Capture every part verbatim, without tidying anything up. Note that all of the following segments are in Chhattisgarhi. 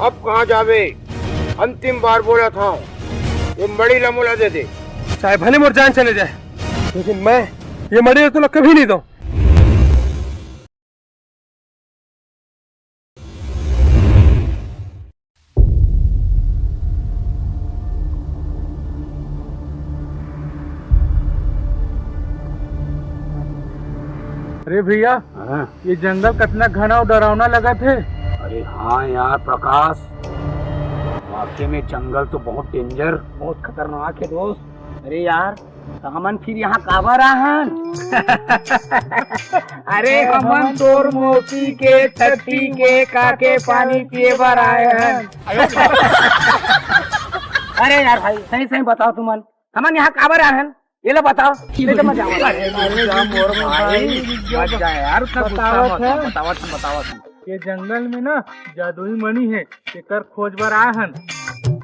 अब कहाँ जाबे? अंतिम बार बोलत हँव, ये मड़ी ला मोला दे दे। चाहे भले मोर जान चले जाए, लेकिन मैं ये मड़ी ला तोला कभी नहीं दूँ। अरे भैया, हाँ। ये जंगल कतना घना अउ डरावना लगत हे। अरे हाँ यार प्रकाश, वाकई में जंगल तो बहुत डेंजर, बहुत खतरनाक हे दोस्त। अरे यार, तो हमन फिर यहाँ काबर आहन? अरे हमन तोर मौसी के छट्ठी के काके पानी पिए बर आए हन। अरे यार भाई, सही सही बताओ तुमन, हमन यहाँ काबर आहन? ये ला बताओ। नहीं तो मैं जाऊँ। अरे रुक जा मोर भाई, मत जा यार, उतना गुस्सा मत हो। बतावत हँव, बतावत हँव। ये जंगल में ना जादुई मणि हे, तेकर खोज बर आए हन।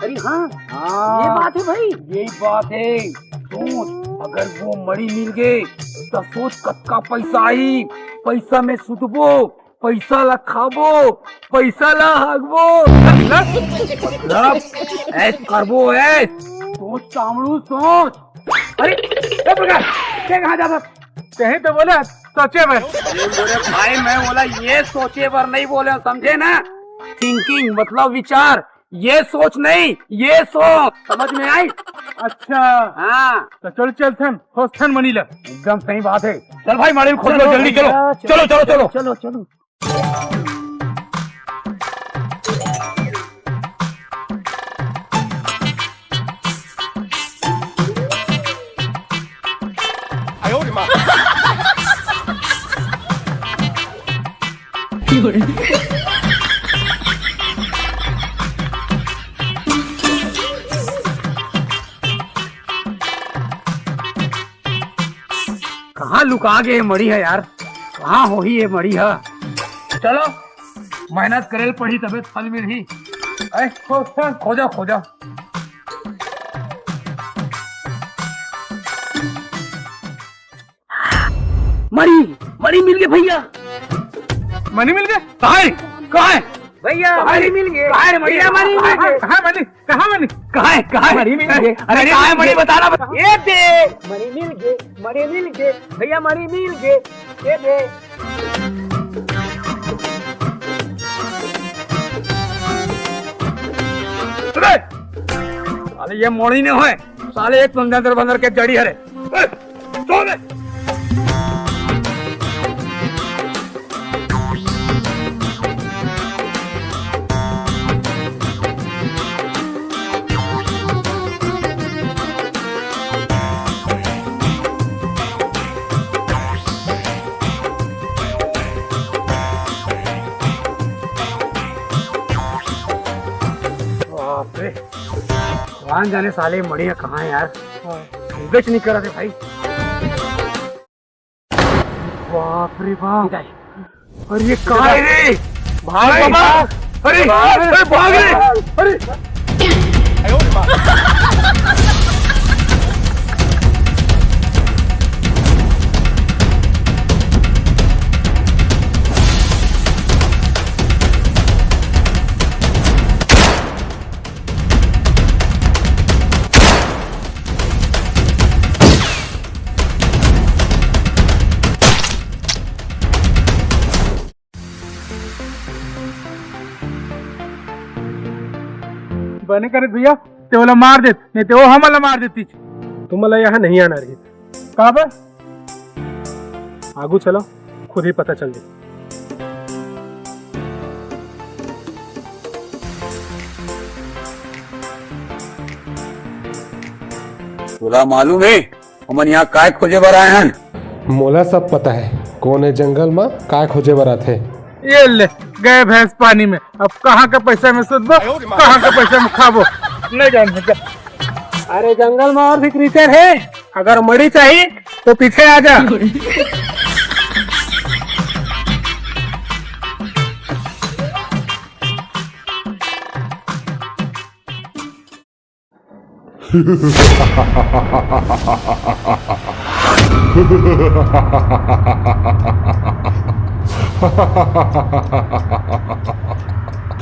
अरे हाँ, हाँ। ये बात हे भाई। यही बात हे। सोच, अगर वो मणि मिल गे, तो सोच कतका पैसा आही। पैसा में सुतबो, पैसा ला खाबो, पैसा ला हागबो। मतलब, मतलब, ऐश करबो, ऐश। सोच कामड़ू, सोच। अरे, ए प्रकाश, तैं कहाँ जाबे? तहीं तो बोला, सोचे बर। अरे मोरे भाई, मैं बोला ये सोचे बर नहीं बोले, समझे ना? थिंकिंग मतलब विचार, ये सोच नहीं, ये सोच, समझ में आई? अच्छा। हाँ। तो चल, चलथन, खोजथन मणि ला। एकदम सही बात हे। चल भाई, मणि खोज लो, चलो, जल्दी चलो। भैया, चलो, चलो, चलो। चलो, चलो। कहाँ लुका गे ये मणि ह यार? कहाँ होही ये मणि ह? चलो, मेहनत करे ल पड़ही, तभे फल मिलही। ए, खो-, खो-, खोजा, खोजा। मणि, मणि मिल गे भैया। मणि मिल गे? कहाँ हे? कहाँ हे? भैया, कहाँ मणि हे? मिल गे। कहाँ हे मणि? भैया, मणि मिल गे। कहाँ, कहाँ मणि? कहाँ मणि? कहाँ हे? कहाँ हे? मणि मिल गे। अरे, मणि कहाँ हे मिल मणि गे। बताना। ये दे। मणि मिल गे, मणि मिल गे। भैया, मणि मिल गे। ये दे। अबे! साले ये मोड़ी नहीं होय। साले एक तो अंदर बंदर के जड़ी हरे। ए, छोड़ दे। बाप रे, भगवान जाने साले मणि ह कहाँ हे यार। हाँ। ढूंढे च नहीं करत हे भाई। बाप रे बाप। अरे ये कहाँ हे रे? भाग भाई, बाबा। भाग। अरे, भाग। अरे भाग रे। अरे। बने करे भैया, ते ओला मार देत, नहीं ते ओ हमन ला मार देतिस। तुमन ला यहाँ नहीं आना रहिस। काबर? आगू चलो, खुद ही पता चल जाही। तोला मालूम हे, हमन यहाँ काय खोजे बर आए हन? मोला सब पता हे, कोन ए जंगल म काय खोजे बर आथे। ये ले, गए भैंस पानी में। अब कहाँ के पैसा में सुतबो, कहाँ के पैसा में खाबो, नहीं जान सकता। अरे जंगल में और भी क्रीचर हे, अगर मड़ी चाहिए तो पीछे आ जा।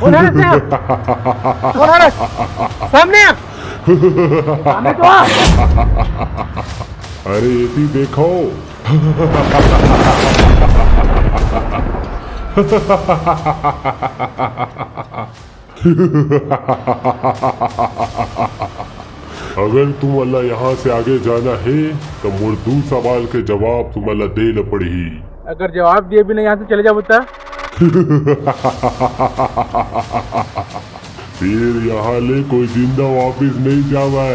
कोन हरस तें? कोन हरस? सामने आ। सामने तो आ। अरे, एती देखव। अगर तुमन ला यहाँ से आगे जाना हे, त मोर दू सवाल के जवाब तुमन ला दे ल पड़ही। अगर जवाब दिए बिना यहाँ से चले जाबो त? फिर यहाँ ले कोई जिंदा वापिस नहीं जावय।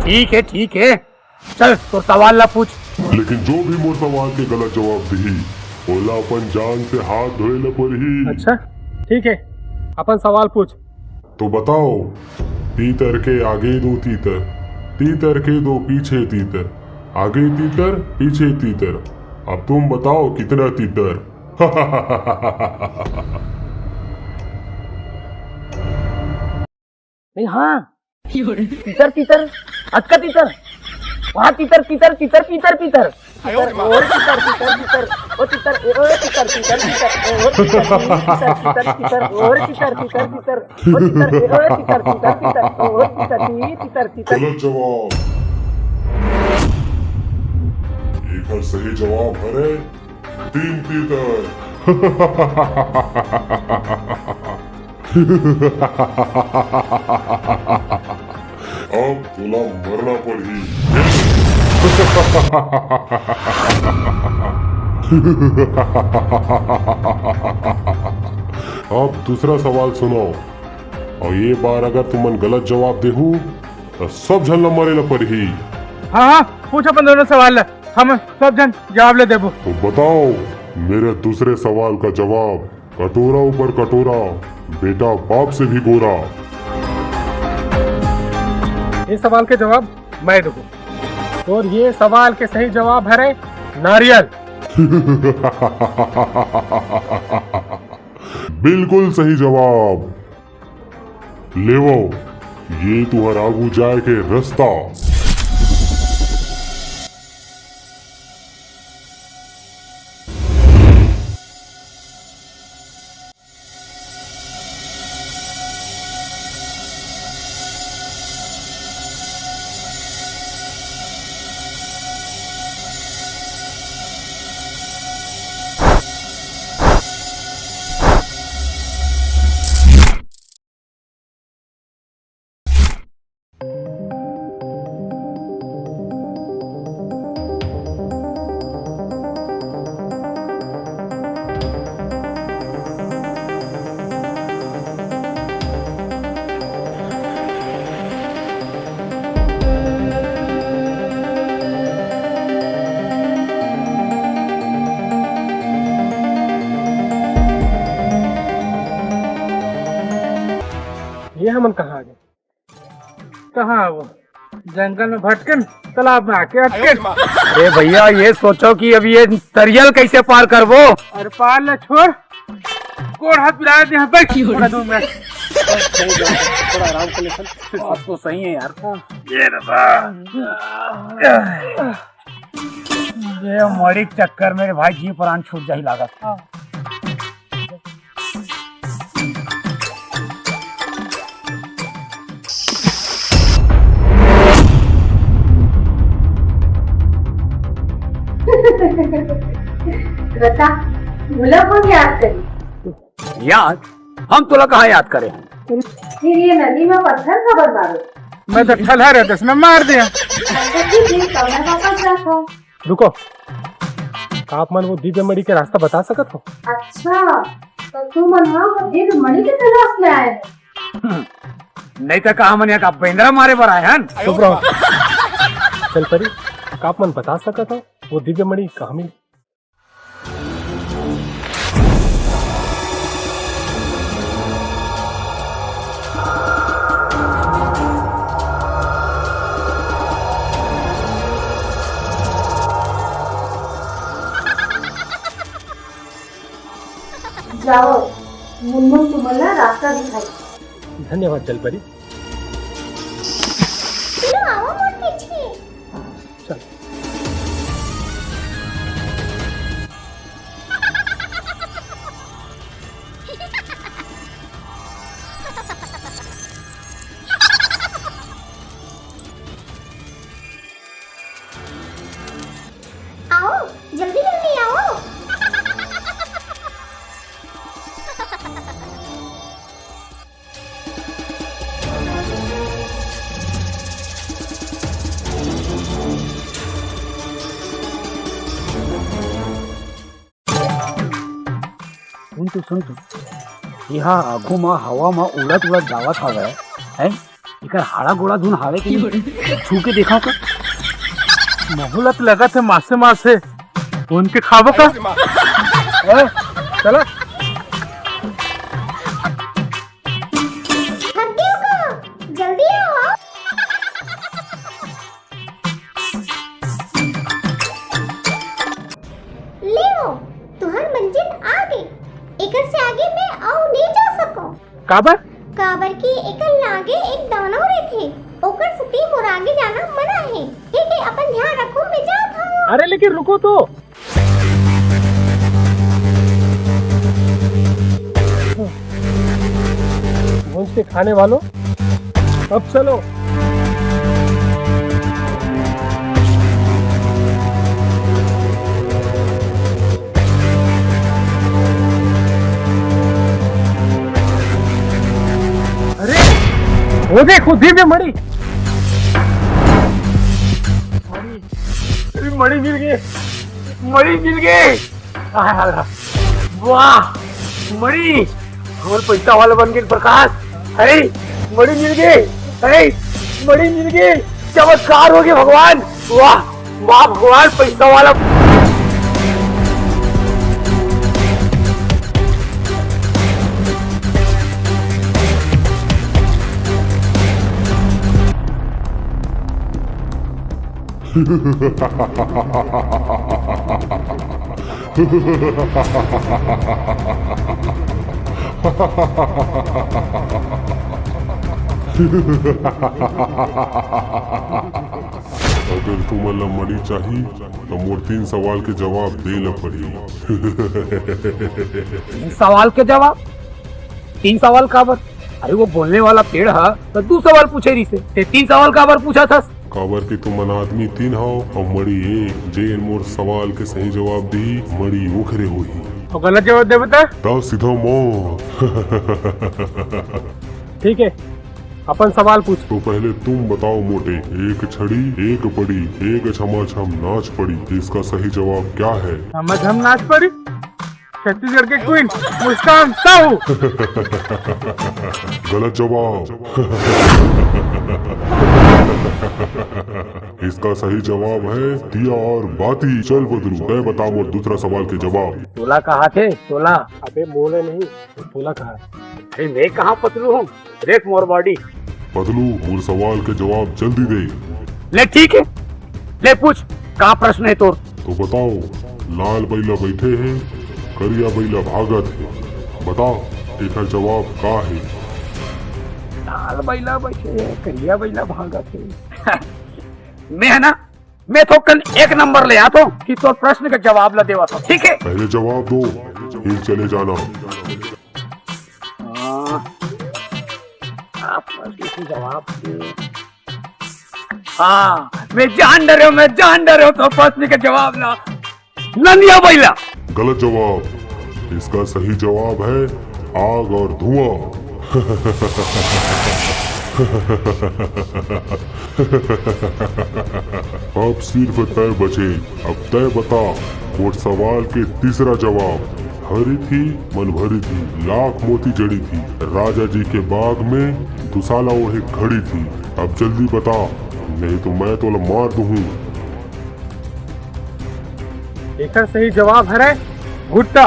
ठीक हे, ठीक हे, चल, तोर सवाल ला पूछ। लेकिन जो भी मोर सवाल के गलत जवाब दिही, ओला अपन जान से हाथ धोए ला परही। अच्छा, ठीक हे, अपन सवाल पूछ। तो बताओ, तीतर के आगे दो तीतर, तीतर के दो पीछे तीतर, आगे तीतर, पीछे तीतर। अब तुम बताओ, कितना तीतर? नहीं, हाँ। तीतर, तीतर, अतका तीतर, वहाँ तीतर, तीतर, तीतर, तीतर, तीतर, तीतर, और तीतर, तीतर, तीतर, ओ तीतर, ओ तीतर, तीतर, तीतर, और तीतर, तीतर, तीतर, तीतर, और तीतर, तीतर, तीतर, ओ तीतर, ओ तीतर, तीतर, तीतर, और तीतर, तीतर, तीतर। गलत जवाब। एकर सही जवाब हरे तीन तीतर। अब तोला मरना पड़ही। अब दूसरा सवाल सुनो, अउ ये बार अगर तुमन गलत जवाब देहू, त सब झन ला मरे ला पड़ही। हाँ, हाँ, पूछ अपन दोनों सवाल ला, हम सब झन जवाब ले देबो। तो बताओ, मेरे दूसरे सवाल का जवाब। कटोरा ऊपर कटोरा, बेटा बाप से भी गोरा। ये सवाल के जवाब मैं दूंगा। और ये सवाल के सही जवाब हरे नारियल। बिल्कुल सही जवाब। लेवो, ये तुहर आगू जाए के रस्ता। ये हमन कहाँ आ गए? कहाँ वो? जंगल में भटकन, तालाब में आके अटकन। अरे भैया, ये सोचो कि अब ये तरियल कैसे पार करबो? अरे पार ले छोड़, गोड़ हाथ पिला दे, बैठ थोड़ा दूर में। थोड़ा आराम कर ले, चल। बात तो सही है यार। हाँ। ये रहा। ये मड़ी के चक्कर में रे भाई जी प्राण छूट जाही लागत। हाँ। बता, मोला कौन याद करी? याद? हम तोला कहाँ याद करे हन? फिर ये नदी में पत्थर काबर मारो? मैं तो ठलहा रहते, इसने मार दिया। अच्छा, ठीक है, तो मैं वापस जाता हूँ। रुको, का आप मन वो दिव्य मणि के रास्ता बता सकत हो? अच्छा, तो तुमन ह वो दिव्य मणि के तलाश में आए हो? हम्म, नहीं तो का हमन यहाँ का बेंदरा मारे बर आए हन? चुप रहो। चल परी, का आप मन बता सकत हो वो दिव्य मणि कहाँ मिली? जाओ, मुनमुन तुमन ला रास्ता दिखाई। धन्यवाद जलपरी। चलो, आओ मोर पीछे। चल। आओ, जल्दी जल्दी आओ। सुन तो, सुन तो, ये हा आगू म हवा म उड़त उड़त जावत हवय, हैं? एकर हाड़ा गोड़ा धुन हावे कि नहीं? छू के देखा का? महू ल त लगत हे मासे मासे। उनके खाबो का? हैं? चला। हड्डियों को जल्दी आओ। ले वो, तुहर मंजिल आ गे। एकर से आगे मैं अउ नइ जा सकंव। काबर? काबर कि एकर लागे एक दानव रहिथे, ओकर सेती मोर आगे जाना मना हे। ठीक हे, अपन ध्यान रखो, मैं जात हंव। अरे लेकिन रुको तो। भूंज के खाने वालों, अब चलो। अरे, वो देखो, दिव्य मणि। मणि, मणि मिल गे, मणि मिल गे। आहा, वाह, मणि, हमर पैसा वाला बन गे प्रकाश। अरे, मणि मिल गे। अरे, मणि मिल गे। चमत्कार हो गे भगवान। वाह, वाह भगवान, पैसा वाला। अगर तुमन ला मणि चाही, त मोर तीन सवाल के जवाब दे ल पड़ही। तीन सवाल के जवाब? तीन सवाल काबर? अरे, वो बोलने वाला पेड़ ह, त दू सवाल पूछे रहिसे, ते तीन सवाल काबर पूछत हस? काबर कि तुमन आदमी तीन हव अउ मणि एक, जेन मोर सवाल के सही जवाब दिही, मणि ओखरे होही। अउ गलत जवाब देबे त? त सीधा मौत। ठीक हे, अपन सवाल पूछ। तो पहले तुम बताओ मोटे, एक छड़ी, एक पड़ी, एक छमाछम नाच पड़ी, इसका सही जवाब क्या है? छमाछम नाच पड़ी? छत्तीसगढ़ के क्वीन मुस्कान साहू। गलत जवाब। इसका सही जवाब है दिया और बाती। चल पतलू, तय बता मोर दूसरा सवाल के जवाब। तोला कहा थे, तोला? अबे मोला नहीं, तोला कहा। अरे मैं कहाँ पतलू हूँ? देख मोर बॉडी। पतलू, मोर सवाल के जवाब जल्दी दे। ले ठीक हे, ले पूछ, का प्रश्न हे तोर? तो बताओ, लाल बइला बइठे हे, करिया बइला भागत हे, बता एकर जवाब का हे? लाल बइला बइठे हे, करिया बइला भागत हे। मैं ह ना, मैं थोकन एक नंबर ले आत हूँ कि तोर प्रश्न के जवाब ला देवत हूँ, ठीक हे? पहले जवाब दो, फिर चले जाना। हाँ, आप प्रश्न के जवाब दे। हाँ, मैं जान डरे हूँ, मैं जान डरे हूँ, तो प्रश्न के जवाब ला। नंदिया बइला। गलत जवाब। इसका सही जवाब है आग और धुआं। अब सिर्फ तय बचे। अब तय बता, मोर सवाल के तीसरा जवाब। हरी थी, मन भरी थी, लाख मोती जड़ी थी, राजा जी के बाग में दुसाला ओढ़े खड़ी थी। अब जल्दी बता, नहीं तो मैं तोला मार दूहूँ। एकर सही जवाब हरे भुट्टा।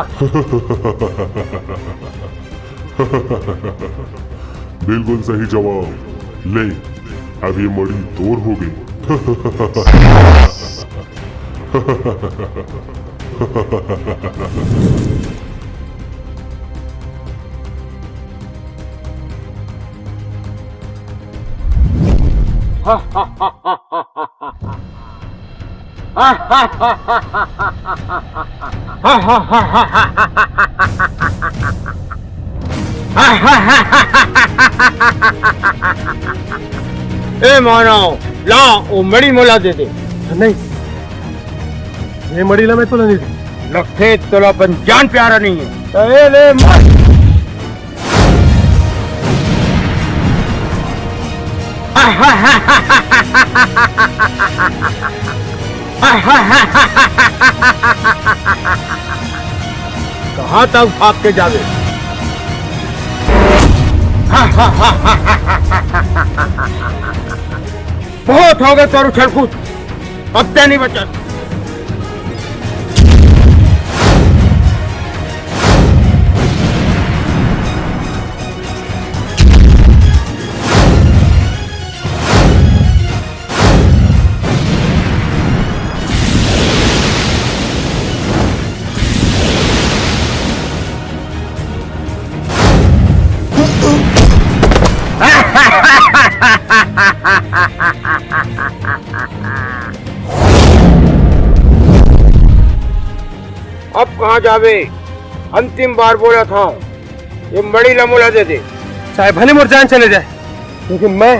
बिल्कुल सही जवाब। ले, अब ये मड़ी तोर हो गई। ए मानव, ला, ओ मड़ी मोला दे दे। नहीं, ये मड़ी ला मैं तोला नहीं दूं। लगथे तोला अपन जान प्यारा नहीं है। ए, ले मर। कहाँ तक भाग के जावे? बहुत हो गए तोर उछल कूद, अब ते नहीं बचन। अब कहाँ जावे? अंतिम बार बोलत हँव, ये मड़ी ला मोला दे दे। चाहे भले मोर जान चले जाए, लेकिन मैं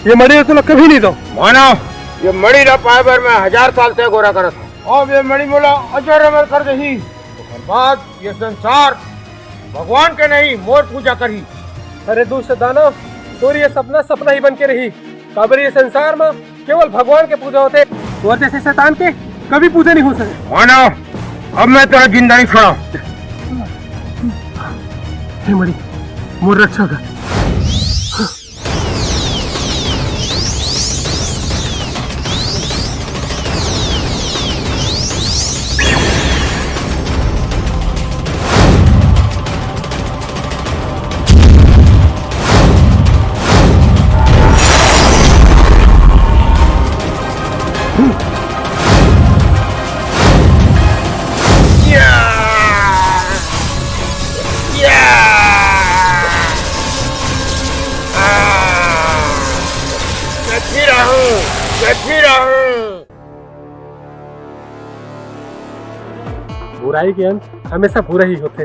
ये मड़ी ला तोला कभी नहीं दूं। मानव, ये मड़ी ला पाए बर मैं हजार साल से गोरा करत हँव। अब ये मड़ी मोला अजर अमर कर देही। ओकर बाद ये संसार भगवान के नहीं, मोर पूजा करही। अरे दुष्ट दानव, तोर ये सपना सपना ही बन के रही। काबर ये संसार म केवल भगवान के पूजा होथे, तोर जैसे शैतान के कभी पूजा नहीं हो सके। मानव, अब मैं तोला जिंदा नहीं छोड़ा। हे मणि, मोर रक्षा कर। बुराई के अंत हमेशा बुरा ही होथे।